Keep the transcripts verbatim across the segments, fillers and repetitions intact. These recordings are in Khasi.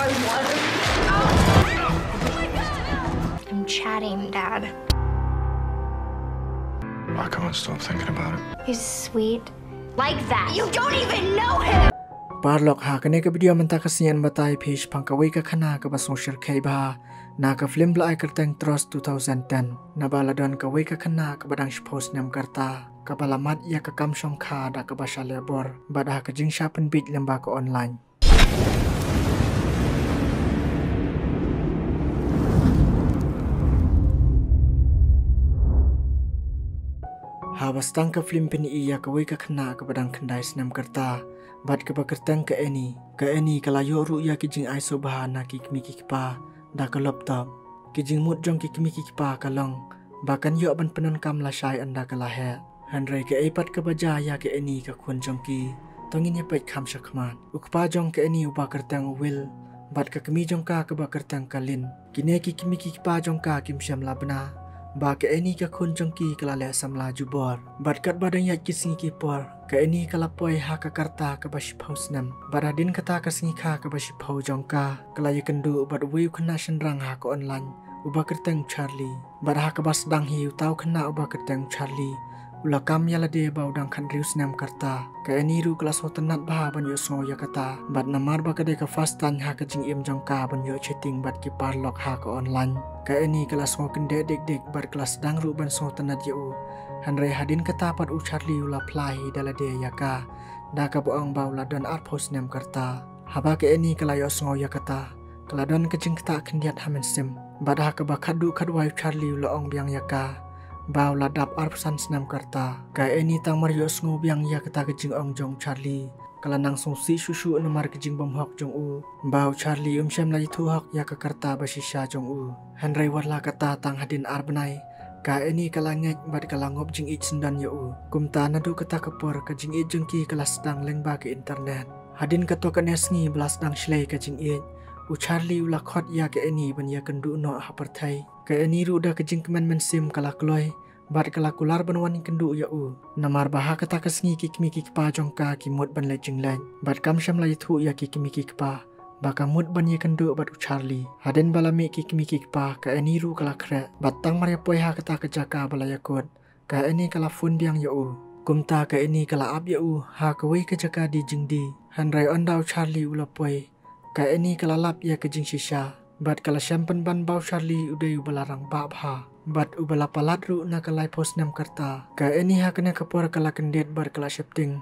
I'm chatting, Dad. I can't stop thinking about it. He's sweet. Like that. You don't even know him! Paralok, ha kane ka video mynta ka sngi ngan batai phi shaphang kawei ka khynnah kaba sngewshyrkhei bha na ka film ba la ai kyrteng Trust two thousand ten. Naba la don kawei ka khynnah kaba dang shiphew snem ka rta, kaba la mad ïa ka kam shongkha da kaba shah lehbor bad ha ka jingshah pynbiej lyngba ka online. Haba sdang ka film phin ïohi ïa kawei ka khynnah kaba dang khyndai snem ka rta bad kaba kyrteng ka Annie. Ka Annie ka la ïoh ruh ïa ki jingai sngewbha na ki kmie ki kpa da ka laptop. Ki jingmut jong ki kmie ki kpa ka long ba kan ïoh ban pyndonkam lashai ynda ka la heh. Hynrei kaei pat kaba jia ïa ka Annie ka khun jong ki, to ngin ïa peit kham shakhmat. U kpa jong ka Annie uba kyrteng u Will bad ka kmie jong ka kaba kyrteng ka Lynn, kine ki kmie ki kpa jong ka kim shym la bna ba ka Annie ka khun jong ki ka la leh samla jubor. Bad katba dang ïaid ki sngi ki por, ka Annie ka la poi ha ka rta kaba shiphew snem. Bad hadien kata ka sngi kha kaba shiphew jong ka, ka la ïakynduh bad uwei u khynnah shynrang ha ka online uba kyrteng Charlie. Bad ha kaba sdang hi, uta u khynnah uba kyrteng Charlie u la kam ïa lade ba u dang khathynriew snem ka rta. Ka Annie ruh ka la sngewtynnat bha ban ïohsngew ïa kata bad namar ba ka dei ka first time ha ka jingim jong ka ban ïoh chatting bad ki paralok ha ka online, ka Annie ka la sngewkynduh dik dik bad ka la sdang ruh ban sngewtynnat ïa u. Hynrei hadien kata pat u Charlie u la phla hi da lade ïa ka da kaba ong ba u la don arphew snem ka rta. Haba ka Annie ka la ïohsngew ïa kata, ka la don ka jingktah khyndiat ha mynsiem. Bad ha kaba khatduh khatwai u Charlie u la ong biang ïa ka ba u la dap arphew san snem ka rta. Ka Annie tang mar ïohsngew biang ïa kata ka jingong jong u Charlie, ka la nang sngewsih shuh shuh namar ka jingbymhok jong u ba u Charlie um shym la ïathuh hok ïa ka rta ba shisha jong u. Hynrei wat la kata, tang hadien ar bnai ka Annie ka la ngeit bad ka la ngop jingïeit syndon ïa u. Kumta naduh kata ka por ka jingïeit jong ki ka la sdang lyngba ka internet. Hadien kato katne sngi ba la sdang shlei ka jingïeit, u Charlie u la khot ïa ka Annie ban ïakynduh noh ha pyrthei. Ka Annie ruh da ka jingkmen mynsiem ka la kloi bad ka la kular ban wan ïakynduh ïa u. Namar ba ha kata ka sngi ki kmie ki kpa jong ka ki mut ban leit jingleit bad kam shym la ïathuh ïa ki kmie ki kpa ba ka mut ban ïakynduh bad u Charlie. Hadien ba la mih ki kmie ki kpa, ka Annie ruh ka la khreh bad tang mar ïa poi ha kata ka jaka ba la ïakut, ka Annie ka la phone biang ïa u. Kumta ka Annie ka la ap ïa u ha kawei ka jaka die jingdie. Hynrei ynda u Charlie u la poi, ka Annie ka la lap ïa ka jingshisha bad ka la shem pynban ba u Charlie u dei uba la rangbah bha bad uba la palat ruh na ka laiphew snem ka rta. Ka Annie ha kane ka por ka la kyndit bad ka la sheptieng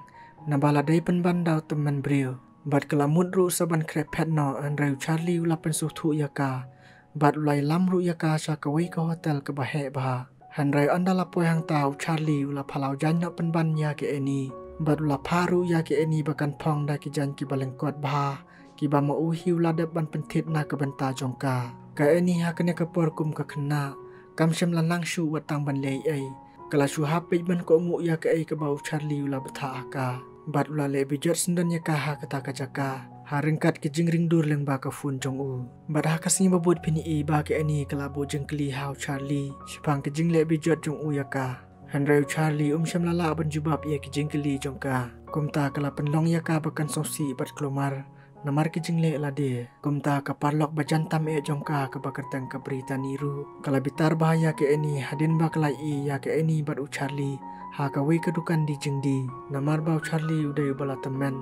naba la dei pynban da u tymmen briew bad ka la mut ruh sa ban khreh phet noh. Hynrei u Charlie u la pynsngewthuh ïa ka bad u la ïalam ruh ïa ka sha kawei ka hotel kaba heh bha. Hynrei ynda la poi hangta, u Charlie u la phalaw jaiñ noh pynban ïa ka Annie bad u la phah ruh ïa ka Annie ba kan phong da ki jaiñ kiba lyngkot bha, kiba ma u hi u la dep ban pynthit na ka bynta jong ka. Ka Annie ha kane ka por kum ka khynnah kam shym la nang shuh wat tang ban leh ei ei. Ka la shu hap peit ban kohnguh ïa kaei kaba u Charlie u la bthah ha ka bad u la leh bijot syndon ïa ka ha kata ka jaka ha ryngkat ki jingring dur lyngba ka phone jong u. Bad ha ka sngi ba bud phin ïohi ba ka Annie ka la buh jingkylli ha u Charlie shaphang ki jingleh bijot jong u ïa ka. Hynrei u Charlie um shym la lah ban jubab ïa ki jingkylli jong ka. Kumta ka la pynlong ïa ka ba kan sngewsih bad kulmar namar ki jingleh lade. Kumta ka paralok ba jan tam eh jong ka kaba kyrteng ka Brittany ruh ka la bitar bha ïa ka Annie hadien ba ka la ïohi ïa ka Annie bad u Charlie ha kawei ka dukan die jingdie. Namar ba u Charlie u dei uba la tymmen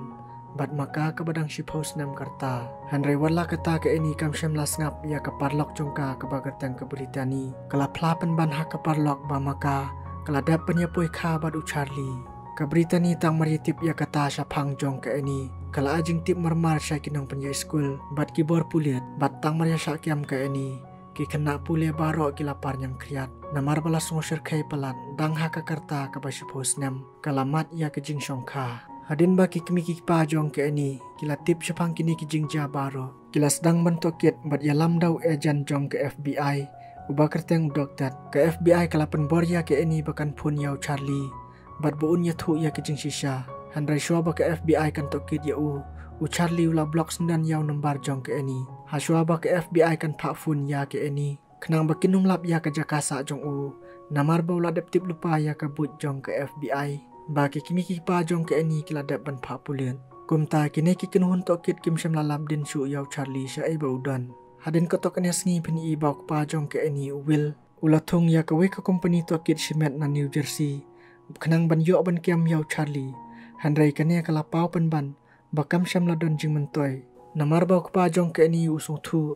bad ma ka kaba dang shiphew snem ka rta. Hynrei wat la kata, ka Annie kam shym la sngap ïa ka paralok jong ka kaba kyrteng ka Brittany. Ka la phla pynban ha ka paralok ba ma ka ka la dep ban ïa poi kha bad u Charlie. Ka Brittany tang mar ïa tip ïa kata shaphang jong ka Annie, ka la ai jingtip marmar sha ki nongpynïaid skul bad ki bor pulit. Bad tang mar ïa shah kem ka Annie, ki khynnah pule baroh ki la par ñiang khriat namar ba la sngewshyrkhei palat dang ha ka rta kaba shiphew snem, ka la mad ïa ka jingshongkha. Hadien ba ki kmie ki kpa jong ka Annie ki la tip shaphang kine ki jingjia baroh, ki la sdang ban tohkit bad ïalam da u agent jong ka FBI uba kyrteng u Doktet. Ka FBI ka la pynbor ïa ka Annie ba kan phone ïa u Charlie bad ba un ïathuh ïa ka jingshisha. Hynrei shuwa ba ka FBI kan tohkit ïa u, u Charlie u la block syndon ïa u nambar jong ka Annie. Ha shuwa ba ka FBI kan phah phone ïa ka Annie khnang ba kin ym lap ïa ka jaka sah jong u namar ba u la dep tip lypa ïa ka buit jong ka FBI ba ki kmie ki kpa jong ka Annie ki la dep ban phah pulit. Kumta kine ki kynhun tohkit kim shym la lap dien shuh ïa u Charlie shaei ba u don. Hadien katto katne sngi phin i ba u kpa jong ka Annie u Will u la thung ïa kawei ka company tohkit shimet na New Jersey khnang ban ïoh ban kem ïa u Charlie. Hynrei kane ka la paw pynban ba kam shym la don jingmyntoi. Namar ba u kpa jong ka Annie u sngewthuh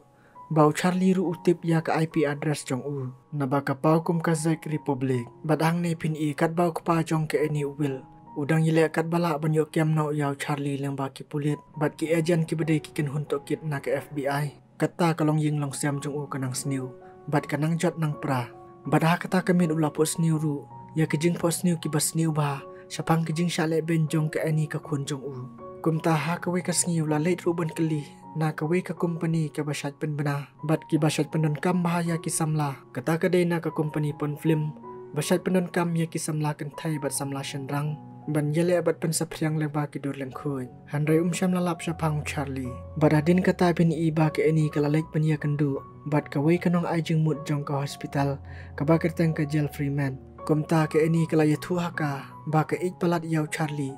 ba u Charlie ruh u tip ïa ka I P address jong u, naba ka paw kum ka Czech Republic. Bad hangne phin i katba u kpa jong ka Annie u Will u dang ïaleh katba lah ban ïoh kem noh ïa u Charlie lyngba ki pulit bad ki agent kiba dei ki kynhun tohkit na ka F B I. Kata ka longïing longsem jong u ka nang sniew bad ka nang jot nang pra. Bad ha kata ka miet u la phohsniew ruh ïa ki jingphohsniew kiba sniew bha shaphang ki jingshah lehbeiñ jong ka Annie ka khun jong u. Kumta ha kawei ka sngi u la leit ruh ban kylli na kawei ka company kaba shait pynbna bad kiba shait pyndonkam bha ïa ki samla. Kata ka dei na ka company Pon Film ba shait pyndonkam ïa ki samla kynthei bad samla shynrang ban ïaleh bad pynsaphriang lyngba ki dur lyngkhuid. Hynrei um shym la lap shaphang u Charlie. Bad hadien kata phin i ba ka Annie ka la leit ban ïakynduh bad kawei ka nongai jingmut jong ka hospital kaba kyrteng ka Jill Freeman. Kumta ka Annie ka la ïathuh ha ka ba ka ïeit palat ïa u Charlie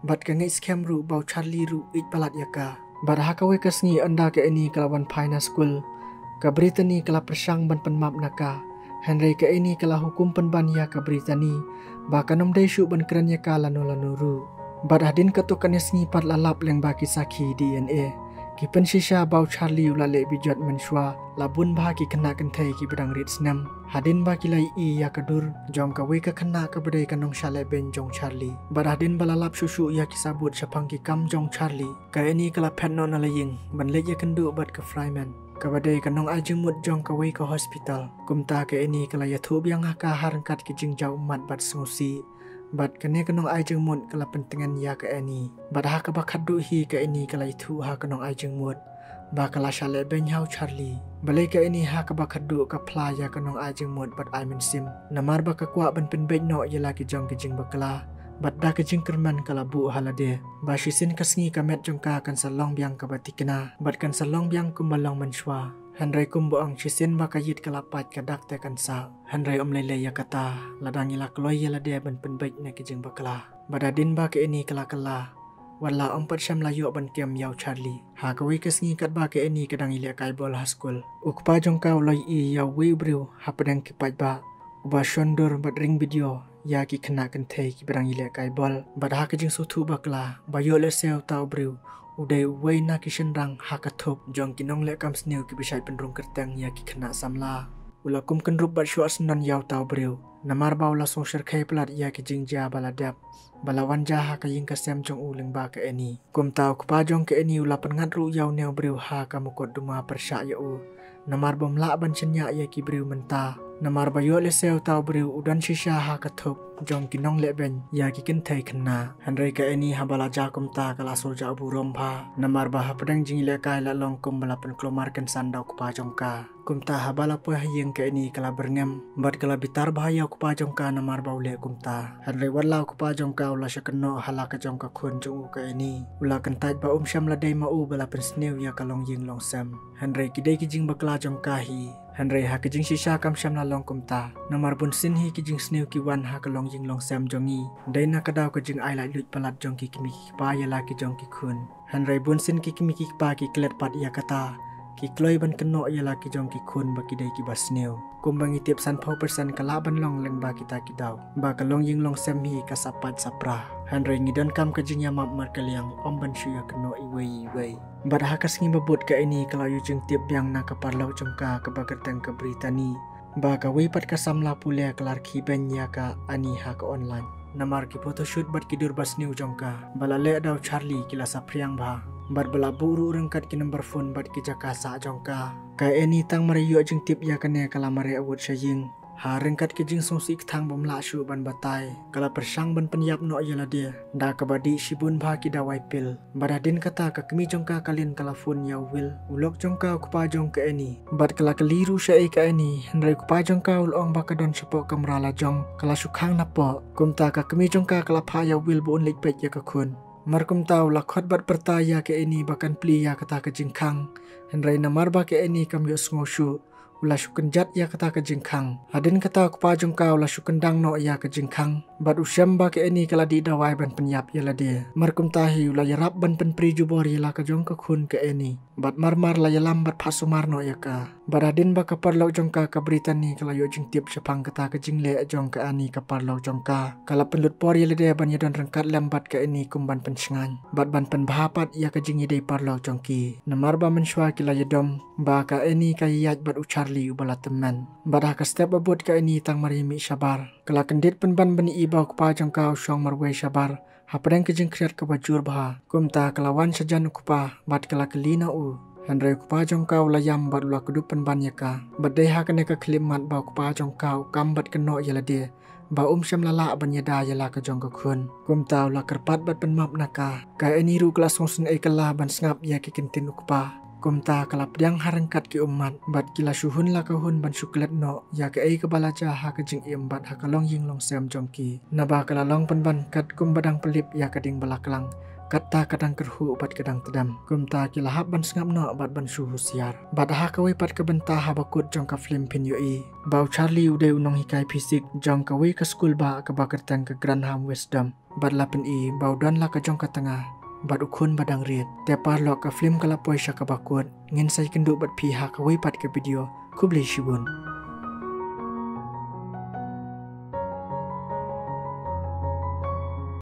bad ka ngeit skhem ruh ba u Charlie ruh ïeit palat ïa ka. Bad ha kawei ka sngi ynda ka Annie ka la wan phai na skul, ka Brittany ka la pyrshang ban pynmap na ka. Hynrei ka Annie ka la hukum pynban ïa ka Brittany ba kan ym dei shuh ban kren ïa ka lano lano ruh. Bad hadien katto katne sngi pat la lap lyngba ki sakhi D N A ki pynshisha ba u Charlie u la leh bejot mynshuwa la bun bha ki khynnah kynthei kiba dang rit snem. Hadien ba ki la ïohi ïa ka dur jong kawei ka khynnah kaba dei ka nongshah lehbeiñ jong u Charlie bad hadien ba la lap shuh shuh ïa ki sabut shaphang ki kam jong u Charlie, ka Annie ka la phet noh na la ïing ban leit ïakynduh bad ka Freeman kaba dei ka nongai jingmut jong kawei ka hospital. Kumta ka Annie ka la ïathuh biang ha ka ha ryngkat ki jingjaw ummat bad sngewsih. Bad kane ka nongai jingmut ka la pyntngen ïa ka Annie bad ha kaba khatduh hi ka Annie ka la ïathuh ha ka nongai jingmut ba ka la shah lehbeiñ ha u Charlie. Balei ka Annie ha kaba khatduh ka phla ïa ka nongai jingmut bad ai mynsiem namar ba ka kwah ban pynbeit noh ïa la ki jong ki jingbakla. Bad da ka jingkyrmen ka la buh ha lade ba shisien ka sngi ka met jong ka kan sa long biang kaba thikna bad kan sa long biang kumba long mynshuwa. Hynrei kumba ong, shisien ba ka ïit ka la pait ka dak te kan sah. Hynrei ym lei lei ïa kata, la dang ïa la kloi ïa lade ban pynbeit na ki jingbakla. Bad hadien ba ka Annie ka la kylla, wat la ym pat shym la ïoh ban kem ïa u Charlie. Ha kawei ka sngi katba ka Annie ka dang ïalehkai bol ha skul, u kpa jong ka u la ïohi ïa uwei u briew hapdeng ki paidbah uba shon dur bad ring video ïa ki khynnah kynthei kiba dang ïalehkai bol. Bad ha ka jingsngewthuh bakla ba ïoh lehse uta u briew u dei uwei na ki shynrang ha ka thup jong ki nongleh kam sniew kiba shait pynrung kyrteng ïa ki khynnah samla, u la kum kynrup bad shuwa syndon ïa uta u briew namar ba u la sngewshyrkhei palat ïa ki jingjia ba la dep ba la wan jia ha ka ïing ka sem jong u lyngba ka Annie. Kumta u kpa jong ka Annie u la pynngat ruh ïa une u briew ha ka mukotduma pyrshah ïa u namar bym lah ban shaniah ïa ki briew mynta. Namar ba ïoh lehse uta u briew u don shisha ha ka thup jong ki nonglehbeiñ ïa ki kynthei khynnah. Hynrei ka Annie haba la jia kumta ka la shu jia burom bha namar ba hapdeng jingïalehkai la long kumba la pynkulmar kynsan da u kpa jong ka. Kumta haba la poi ha ïing ka Annie ka la byrngem bad ka la bitar bha ïa u kpa jong ka namar ba u leh kumta. Hynrei wat la u kpa jong ka u la shah kynnoh ha la ka jong ka khun jong u ka Annie, u la kyntait ba um shym la dei ma u ba la pynsniew ïa ka longïing longsem. Hynrei ki dei ki jingbakla jong ka hi. Hynrei ha ka jingshisha kam shym la long kumta namar bunsien hi ki jingsniew ki wan ha ka longïing longsem jong ngi dei na ka daw ka jingai laitluid palat jong ki kmie ki kpa ïa la ki jong ki khun. Hynrei bunsien ki kmie ki kpa ki klet pat ïa kata, ki kloi ban kynnoh ïa la ki jong ki khun ba ki dei kiba sniew. Kumba ngi tip, sanphew persen ka lah ban long lyngba kita ki daw ba ka longïing longsem hi ka sa pait sa pra. Hynrei ngi donkam ka jingïamap markylliang, ym ban shu ïakynnoh iwei iwei. Bad ha ka sngi ba bud ka Annie ka la ïoh jingtip biang na ka paralok jong ka kaba kyrteng ka Brittany ba kawei pat ka samla pule ka la rkhie beiñ ïa ka Annie ha ka online. Namar ki photoshoot bad ki dur ba sniew jong ka ba la leh da u Charlie ki la saphriang bha bad ba la buh ruh ryngkat ki number phone bad ki jaka sah jong ka. Ka Annie tang mar ïoh jingtip ïa kane ka la mareh awut sha ïing. Ha ryngkat ki jingsngewsih kthang bym lah shuh ban batai, ka la pyrshang ban pynïap noh ïa lade da kaba dih shibun bha ki dawai pil. Bad hadien kata ka kmie jong ka ka Lynn ka la phone ïa u Will, u lok jong ka u kpa jong ka Annie. Bad ka la kylli ruh shaei ka Annie, hynrei u kpa jong ka u la ong ba ka don shapoh kamra la jong, ka la shu khang napoh. Kumta ka kmie jong ka ka la phah ïa u Will ba un leit peit ïa ka khun. Mar kumta u la khot bad pyrta ïa ka Annie ba kan plie ïa kata ka jingkhang. Hynrei namar ba ka Annie kam ïohsngew shuh, u la shu kynjat ïa kata ka jingkhang. Hadien kata u kpa jong ka u la shu kyndang noh ïa ka jingkhang bad u shem ba ka Annie ka la dih dawai ban pynïap ïa lade. Mar kumta hi u la ïarap ban pynpri jubor ïa la ka jong ka khun ka Annie. Bad mar mar la ïalam bad phah sumar noh ïa ka. Bad hadien ba ka paralok jong ka ka Brittany ka la ïoh jingtip shaphang kata ka jingleh jong ka Annie ka paralok jong ka, ka la pynlut por ïa lade ban ïadon ryngkat lem bad ka Annie kum ban pynshngaiñ bad ban pynbha pat ïa ka jingïadei paralok jong ki. Namar ba mynshuwa ki la ïadom ba ka Annie ka ïaid bad u Charlie uba la tymmen. Bad ha ka step ba bud ka Annie tang mar ïa mih shabar, ka la kyndit pynban ban ïohi ba u kpa jong ka u shong marwei shabar hapdeng ka jingkhriat kaba jur bha. Kumta ka la wan shajan u kpa bad ka la kylli na u. Hynrei u kpa jong ka u la ïam bad u la kdup pynban ïa ka. Bad dei ha kane ka khyllipmat ba u kpa jong ka u kam bad kynnoh ïa lade ba um shym la lah ban ïada ïa la ka jong ka khun. Kumta u la kyrpad bad pynmap na ka. Ka Annie ruh ka la sngewsynei kylla ban sngap ïa ki ktien u kpa. Kumta ka la pdiang ha ryngkat ki ummat bad ki la shu hun la ka hun ban shu klet noh ïa kaei kaba la jia ha ka jingim bad ha ka longïing longsem jong ki. Naba ka la long pynban katkum ba dang pynlip ïa ka ding ba la klang. Kata ka dang kyrhuh bad ka dang tdem. Kumta ki la hap ban sngap noh bad ban shu husiar. Bad ha kawei pat ka bynta haba kut jong ka film phin ïohi ba u Charlie u dei u nonghikai physics jong kawei ka skul ba kaba kyrteng ka Grantham Wisdom. Bad la pyni ba u don la ka jong ka tnga bad u khun ba dang rit. Te paralok, ka film ka la poi sha kaba kut. Ngin sa ïakynduh bad phi ha kawei pat ka video. Khublei shibun.